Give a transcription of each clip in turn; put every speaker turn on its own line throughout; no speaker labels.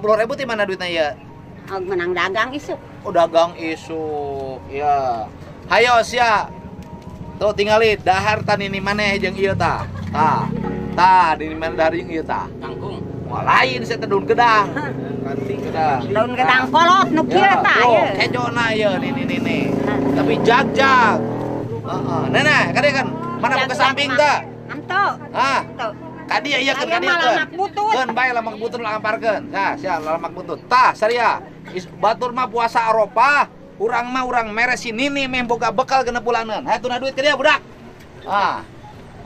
10.000 ti mana duitna ieu?
Oh, menang dagang isuk.
Oh, dagang isuk. Ya. Hayo sia. Tuh tingali dahar tan ini maneh jeung ieu tah. Tah. Tah di mana dahar jeung ieu tah.
Kangkung.
Wah, lain sia teh daun gedang. Gedang.
Daun gedang kolot nu kieu tah ieu.
Kejona ieu nih nih nih. Tapi jag-jag. Heeh. Nah, kade kan mana ke samping tah?
Anto.
Hah. Kadi iya kan kadi
kan.
Keun bae lamak butut lamparkeun. Tah, sia lamak butut. Tah, saria. Batur mah puasa Arafah, urang mah urang mere si Nini meh boga bekal genep bulaneun. Hayu tuna duit ke dia budak. Ah.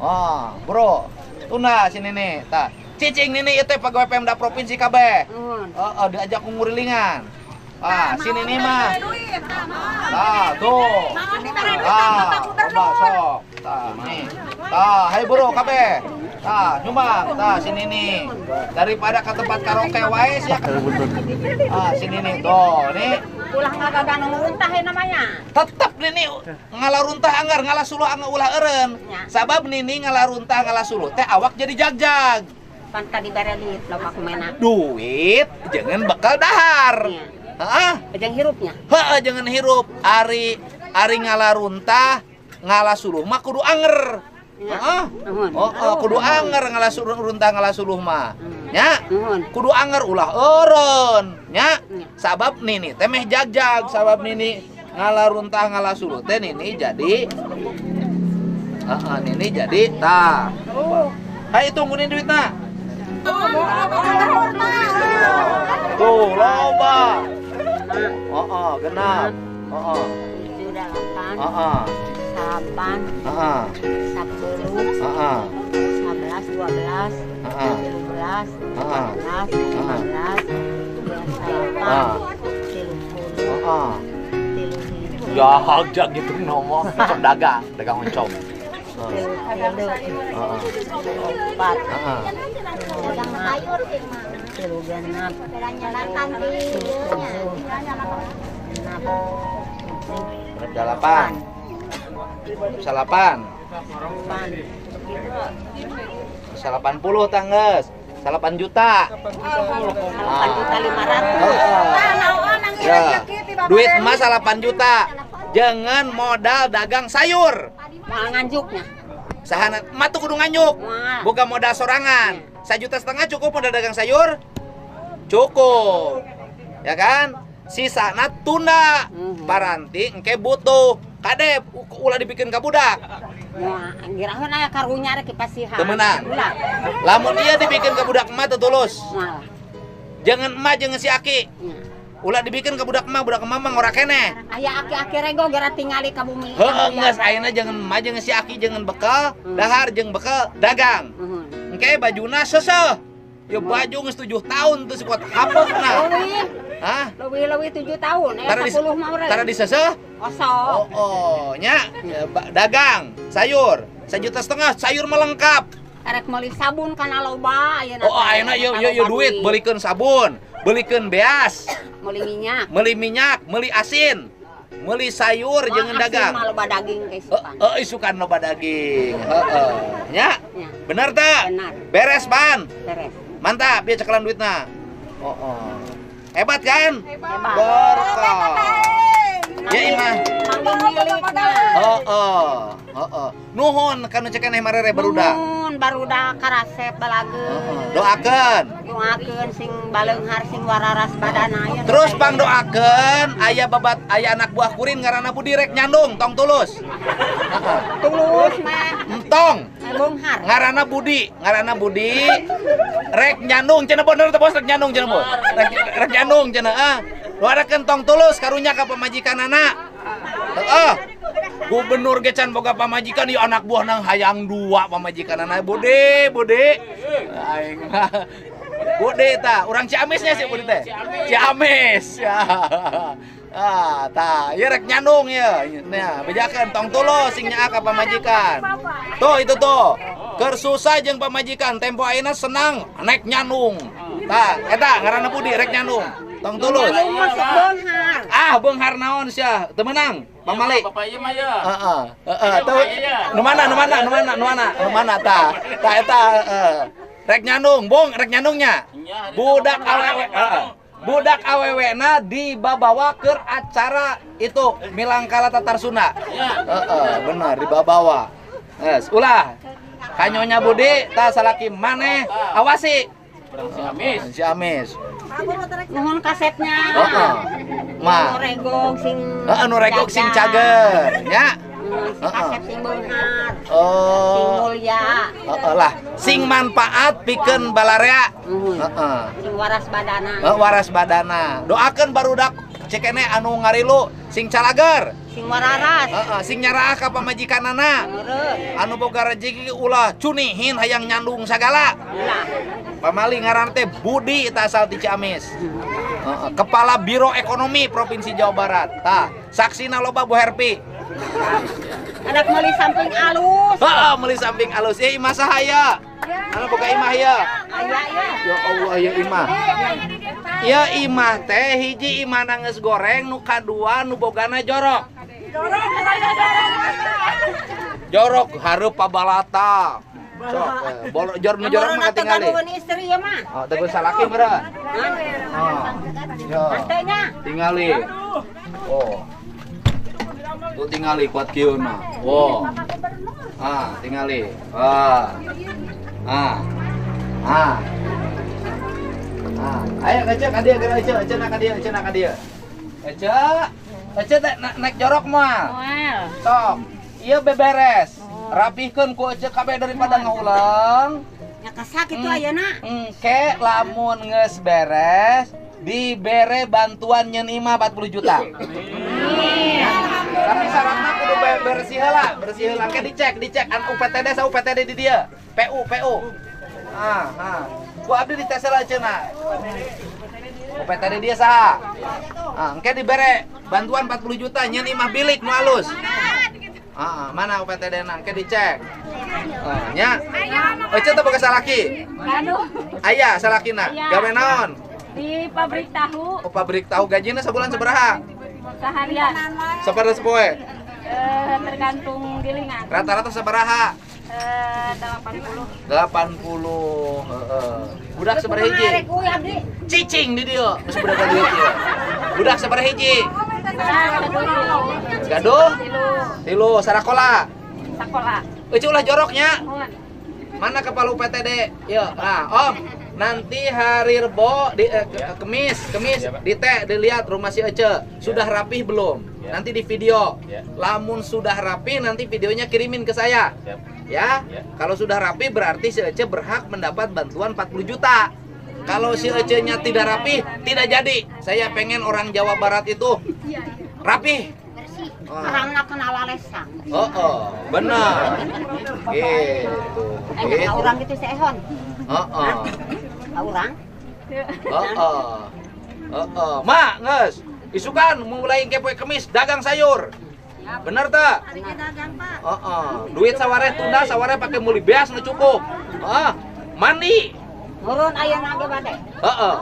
Oh, bro. Tuna si Nini. Tah, cicing Nini ieu teh pegawai Pemda Provinsi kabeh. Heeh, diajak ngurilingan. Ah, si Nini mah. Tah, tuh. Tah, coba sok. Tah, nih. Tah, hayu bro kabeh. Tah, nyumbang, tah sini nih. Daripada ke tempat karaoke wae sia. Ah, sini nih, tuh, nih.
Ulah ngagagang runtah namanya.
Tetep nini ngalaruntah anggar, ngalasuluh anggar ulah eureun. Sabab nini ngalaruntah ngalasuluh teh awak jadi jag-jag.
Pan tadi bare duit loba kumena.
Duit jangan bekal dahar. Heeh.
Jeung hirupnya.
Heeh, jangan hirup. Ari ari ngalaruntah ngalasuluh mah kudu anger. Heeh. Oh, kudu anger ngalasuluh runtah ngalasuluh mah. Nya. Kudu anger ulah eureun, nya. Sabab nini teh meh jag-jag, sabab nini ngalaruntah ngalasuluh teh nini jadi heeh, nini jadi tah. Hayu tungguin duitna. Tuh, loba. Heeh, genap. Heeh.
7 8.
Heeh.
8, 10, 11, 12, 13, 14, 15, 28, 30, 31.
Ya, jag gitu ngomong. Oncom dagang, dagang oncom.
3, 4, 5, 6, 7,
8. 8. 80 tangges, 8 juta.
8.500.000.
Ya. Duit emas 8 juta. Jangan modal dagang sayur.
Moal nganjuknya.
Sahana emak tuh kudu nganjuk. Bukan modal sorangan. 1,5 juta cukup modal dagang sayur? Cukup. Ya kan? Sisana tunda. Paranti engke butuh. Kade ulah dibikin ka budak.
Moal giraheun aya karunya rek dipasihan.
Teu meunang. Lamun ieu dibikin ka budak emak teu tulus. Jangan emak jeung si aki. Ulah dibikin ka budak emak mah ngora keneh.
Aya aki-aki rego geura tingali ka bumi.
Heueuh geus ayeuna jangan emak jeung si aki jangan bekal dahar jeung bekal dagang. Engke bajuna seuseuh. Ya baju geus 7 tahun teu sikuat hapokna. Hah?
Leuwih-leuwih 7 tahun, aya 10 mah urang.
Tara diseseuh?
Osok.
Oh, nya dagang sayur 1,5 juta sayur melengkap.
Arek meuli sabun kana loba ayeuna.
Oh, ayeuna ieu ieu duit beulikeun sabun, beulikeun beas,
meuli minyak,
meuli asin, meuli sayur jeung dagang.
Asin mah loba daging ke isukan.
Heeh, isukan loba daging. Heeh. Nya? Bener teu?
Benar.
Beres, Pan?
Beres.
Mantap, ieu cekelan duitna. Oh. Hebat kan?
Hebat.
Berkah. Ya imah. Heeh, heeh. Nuhun kanu cekeneh marere barudak.
Nuhun barudak karasep balageun.
Doakeun.
Doakeun sing baleunghar sing wararas badana aya.
Terus pangdoakeun aya babat aya anak buah kurin ngaranna Budi rek nyandung tong tulus.
Tulus mah.
Entong.
Beunghar.
Ngaranna Budi rek nyandung cenah bener teh bos rek nyandung cenah bos. Rek nyandung cenah ah. Doakeun tong tulus karunya ka pamajikanana. Heeh. Gubernur ge can boga pamajikan ieu anak buah nang hayang 2 pamajikanana. Budi, Budi. Aing mah. Budi tah, urang Ciamisnya sih Budi teh. Ciamis. Ah, tah, ieu rek nyandung ieu. Nah, bejakeun tong tulus sing nyaah ka pamajikan. Tuh itu tuh. Keur susah jeung pamajikan, tempo ayeuna senang nek nyandung. Tah, eta ngaranna Budi rek nyandung. Tong tulus. Ah, beunghar naon sia? Teu meunang. Pamali.
Bapak ieu mah ya.
Heeh. Heeh, tuh. Nu mana tah? Tah eta heeh. Rek nyandung, Bung, rek nyandungnya. Budak awewe, budak awewe na dibawa ke acara itu Milangkala Tatar Sunda. Benar dibawa. Yes, ulah. Kanyonya Budi tah salaki maneh awasi. Si Amis.
Nuhun kasetnya.
Heeh. Ma.
Nu regog sing.
Heeh, nu regog sing cager, nya.
Kasep sing beunghar.
Oh.
Sing mulya.
Heeh lah, sing manfaat pikeun balarea. Heeh.
Sing waras badana.
Heeh, waras badana. Doakeun barudak cikene anu ngarilu sing calager.
Sing wararas.
Heeh, sing nyaraah ka pamajikanana. Anu boga rezeki ulah cunihin hayang nyandung sagala.
Ulah.
Pamali ngaran teh Budi eta asal ti Ciamis. Heeh, Kepala Biro Ekonomi Provinsi Jawa Barat. Tah, saksina loba Bu Herpi.
Anak meuli samping alus.
Heeh, meuli samping alus. Ya imah saha ya? Anu boga imah ya?
Aya ya.
Ya Allah ya imah. Ya imah teh hiji imah geus goreng, nu kadua nu bogana jorok. Jorok hareup pabalata. Sok, jorok nu jorok mah katingali.
Teguh istri ya mah.
Oh, teguh salaki meureun. Oh. Yo. Tingali. Oh. Tuh tingali kuat kieuna. Wow. Ah, tingali. Ah. Ah. Ah. Ah. Ayo Ece ka dieu geura Ece, Ece na ka dieu, Ece na ka dieu. Ece, Ece teh naik jorok moal.
Moal.
Sok, ieu beberes. Rapihkeun ku Ece kabeh daripada ngaulang.
Nya kasak kitu ayeuna.
Engke lamun geus beres dibere bantuan nyeun imah 40 juta. Tapi syaratnya kudu bersih heula, bersih heula. Engke dicek an UPTD sa UPTD di dieu. PU, PU. Ah, ah. Ku abdi dites heula cenah. UPTD dia saha? Ah, engke dibere bantuan 40 juta nyeun imah bilik nu alus. Ah, mana UPTD na? Engke dicek. Ah, nya. Ece teh boga salaki?
Aduh.
Aya salakina. Gawe naon?
Di pabrik tahu.
Oh, pabrik tahu gajina sebulan sabaraha?
Seharian.
Sabaraha sepoe?
Tergantung gilingan.
Rata-rata sabaraha?
80.
80. Heeh. Budak sabaraha hiji? Cicing di dieu. Geus budak ka dieu ieu. Budak sabaraha hiji? Gaduh? Tilu, sarakola.
Sakola.
Eueuh ulah joroknya. Mana kepala UPTD? Yeuh, nah, Om. Nanti hari Rebo di Kemis, di teh dilihat rumah si Ece sudah rapih belum? Nanti di video. Lamun sudah rapih nanti videonya kirimin ke saya. Ya. Kalau sudah rapi berarti si Ece berhak mendapat bantuan 40 juta. Kalau si Ece-nya tidak rapi, tidak jadi. Saya pengen orang Jawa Barat itu rapih.
Orang nak kenal alesang.
Oh, oh, benar. Gitu.
Gitu. Orang itu seehon.
Heeh.
Orang.
Heeh. Heeh. Mak, geus. Isukan mulai engke poe Kemis dagang sayur. Bener teh? Heeh. Duit sawareh tunda, sawareh pake meuli beas nu cukup. Heeh. Mandi.
Nurun ayeuna ge bade.
Heeh.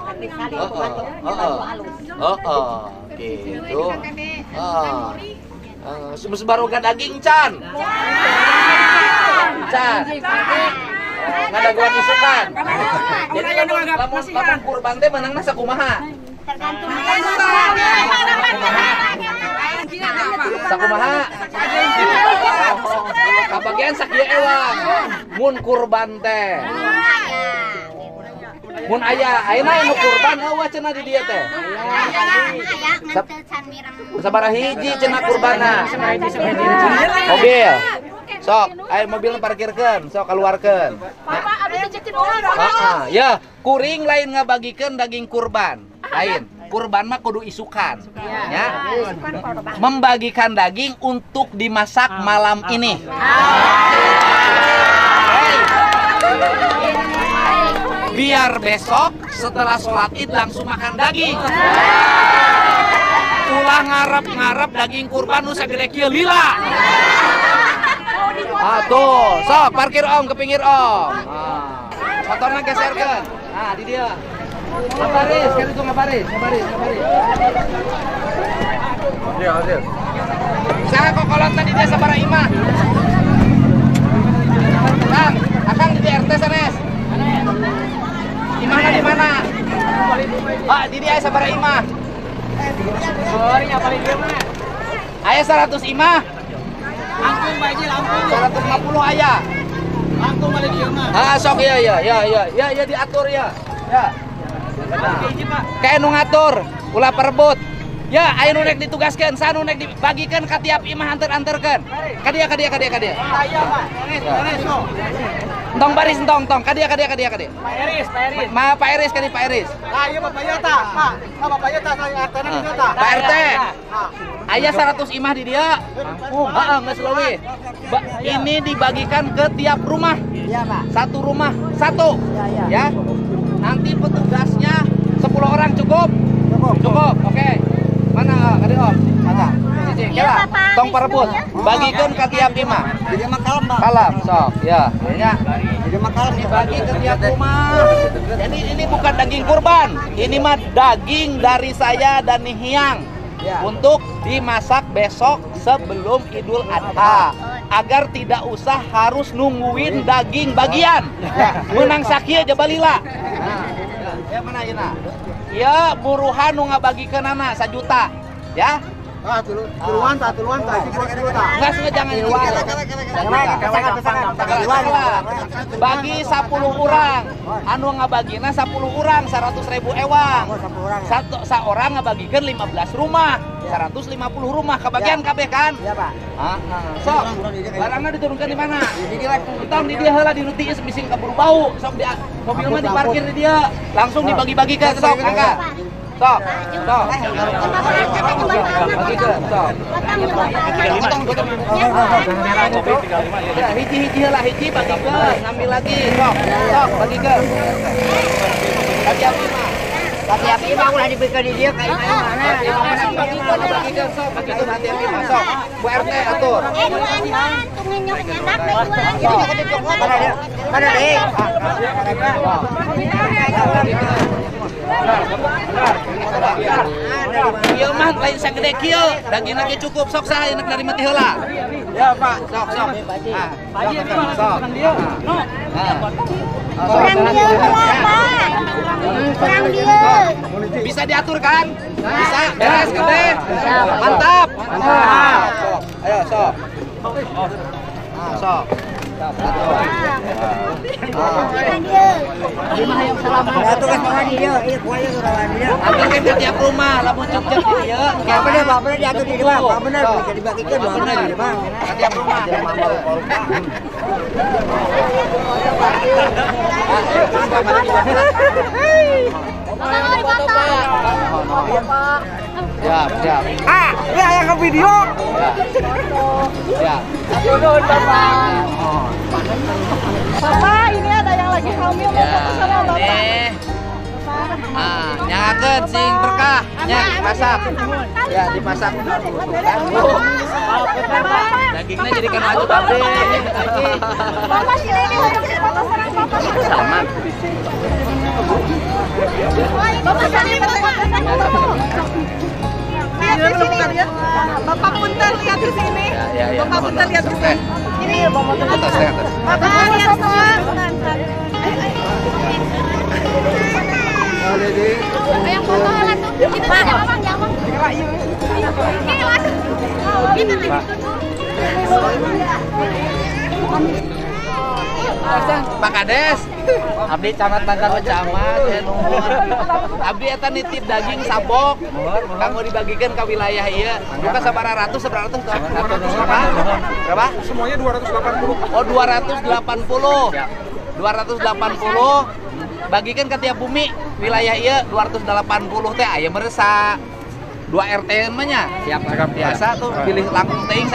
Heeh. Heeh. Gitu. Heeh. Sebaroga daging can. Can. Ngadaguan isukan. Jadi lamun kurban teh menangna sakumaha?
Tergantung.
Sakumaha? Kabagian sakieu ewang. Mun kurban teh. Mun aya, ayeuna anu kurban eueuh cenah di dieu teh. Sabaraha hiji cenah kurbana. Mobil. Sok, ayo mobil parkirkeun, sok keluarkeun.
Papa abdi teh ceuk orang.
Heeh, ya, kuring lain ngabagikeun daging kurban. Lain. Kurban mah kudu isukan. Ya. Membagikan daging untuk dimasak malam ini. Hey. Biar besok setelah sholat Id langsung makan daging. Ulah ngarep-ngarep daging kurban nu sagede kieu lila. Ah tuh, sok parkir Om ke pinggir Om. Ah. Motornya geserkeun. Nah, di dia. Ngabaris, kan itu ngabaris, ngabaris, ngabaris.
Iya, hasil.
Saha kokolot tadi dia sabaraha imah? Kang, akang di RT sanes. Imahna di mana? Ah, di dia aya sabaraha imah? Aya 100 imah.
Langkung Pak Haji, langkung.
150 aya.
Langkung balik dieu mah.
Ah, sok ya ya ya ya ya ya diatur ya. Ya. Kayak nu ngatur, ulah perebut. Ya, aya nu rek ditugaskeun, sa nu rek dibagikeun ka tiap imah anter-anterkeun. Ka dia ka dia ka dia ka dia.
Aya Pak.
Entong baris entong entong, ka dia ka dia ka dia ka dia.
Pak Eris, Pak Eris.
Ma Pak Eris ka dia Pak Eris.
Ah, iya Bapak Yota, Pak. Ah, Bapak Yota saya RT-na di dieu tah.
Pak RT. Aya 100 imah di dia. Heeh, geus leuwih. Ini dibagikan ke tiap rumah.
Iya, Pak.
Satu rumah, satu. Ya. Nanti petugasnya 10 orang cukup?
Cukup.
Cukup. Oke. Mana kadi Om? Mana? Cicing,
Iya,
ya. Tong parebut. Bagikeun ka tiap imah.
Jadi mah kalem, Pak.
Kalem, sok. Ya, ya.
Jadi mah kalem
dibagi ke tiap rumah. Jadi ini bukan daging kurban. Ini mah daging dari saya dan Nihiang. Untuk dimasak besok sebelum Idul Adha agar tidak usah harus nungguin daging bagian. Menang sakieu aja balila. Ya mana ya? Ya buruhan nu ngabagikeunana 1 juta. Ya.
Ah, tiluan tah, tiluan tah,
Enggak, sengaja jangan tiluan. Bagi 10 orang. Anu ngabagina 10 orang 100.000 ewang. Satu seorang ngabagikeun 15 rumah. 150 rumah kebagian kabeh kan?
Iya, Pak.
Sok, barangnya diturunkan di mana? Entong di dia heula di nu tiis bising keburu bau. Sok di mobil mah diparkir di dia, langsung dibagi-bagikan sok angkat. Sok, sok. Bagikeun, sok. Ya, hiji-hiji heula hiji bagikeun, ngambil lagi, sok. Sok, bagikeun. Tiap imah.
Tiap imah ulah dibikeun di dieu ka imah mana.
Bagikeun, bagikeun sok, bagikeun tiap imah sok. Bu RT atur.
Duaan tunggu nyanak duaan. Mana deui?
Ieu mah lain sagede kieu, dagingna ge cukup sok saha enak narima teh heula.
Ya, Pak.
Sok sok.
Pak Haji ini mana
Sok.
dia? No.
Kurang dieu heula, Pak. Kurang dieu.
Bisa diatur kan? Bisa, beres kabeh. Mantap. Mantap. Sok. Ayo sok. Sok. Atur ke tiap rumah, lamun cek-cek di dieu.
Bener, Pak, bener diatur di dieu, Pak. Bener bisa dibagikeun, Pak. Bener di dieu, Pak.
Ke tiap rumah. Siap, siap.
Ah, ya yang ke video.
Siap.
Bapak, ini ada yang lagi hamil mau foto sama Bapak.
Ah, nyangakeun sing berkah, nya dimasak. Ya, dimasak. Dagingnya jadi kan aju kabeh.
Bapak sini ini harus foto sareng Bapak.
Sama.
Bapak sini, Bapak. Lihat di sini. Bapak punten lihat di sini. Bapak punten lihat di sini. Ini
Atas, atas.
Bapak lihat semua.
Yang foto lah tuh. Itu tuh jangan jangan. Ini tuh.
Pak Kades, abdi camat Bantar camat ya nuhun. Abdi eta nitip daging sabok kanggo dibagikeun ka wilayah ieu. Duka sabaraha ratus sabaraha ratus berapa? Berapa?
Semuanya 280.
Oh, 280. 280 bagikan ke tiap bumi wilayah ieu 280 teh aya meresa. 2 RT mah nya.
Siap,
Biasa tuh pilih langkung teuing.